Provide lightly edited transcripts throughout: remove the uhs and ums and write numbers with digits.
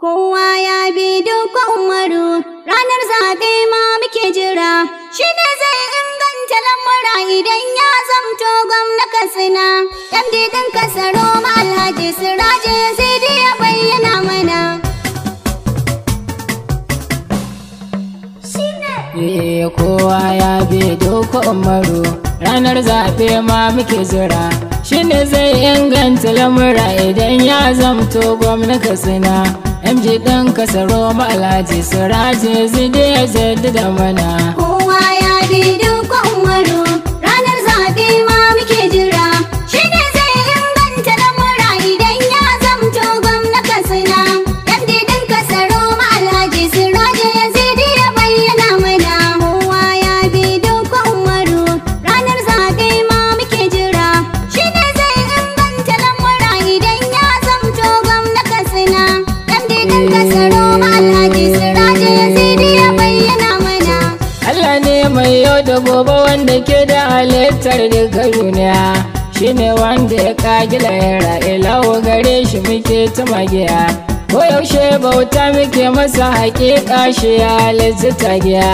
Kowa ya bi Dikko Umaru, ranar zaɓe ma muke jira. Shi ne zai inganta lamura idan ya zamto gwamna Katsina. MD ɗin Kasaro ma Alhaji Siraje Yazidi ya bayyana mana. Eh, kowa ya bi Dikko Umaru, ranar zaɓe ma muke jira. Shi ne zai inganta lamura idan ya zamto gwamna Katsina. MG ɗin Kasaro ma Alhaji Siraje Yazidi ya jaddada mana. Kowa ya bi Dikko Umaru, ranar zaɓe ma muke jira. Shi ne zai inganta lamura idan ya zamto gwamna Katsina. MD ɗin Kasaro ma Alhaji Siraje Yazidi ya bayyana mana. Kowa ya bi Dikko Umaru, ranar zaɓe ma muke jira. Shi ne zai inganta lamura idan ya zamto gwamna Katsina. MD ɗin Kasaro ma Alhaji Siraje Yazidi ya bayyana mana. Allah ne mai yau da gobe wanda ke da halittar duka duniya. Shi ne wanda ya kagi lahira, ilahu gare shi muke ta magiya. Ko yaushe bauta muke masa, hakika shi ya halitta tagiya.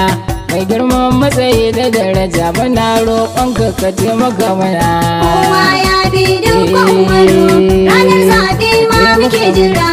Mai girman matsayi da daraja, muna roƙonka ka taimaka mana. Kowa ya bi Dikko Umaru, ranar zaɓe ma muke jira.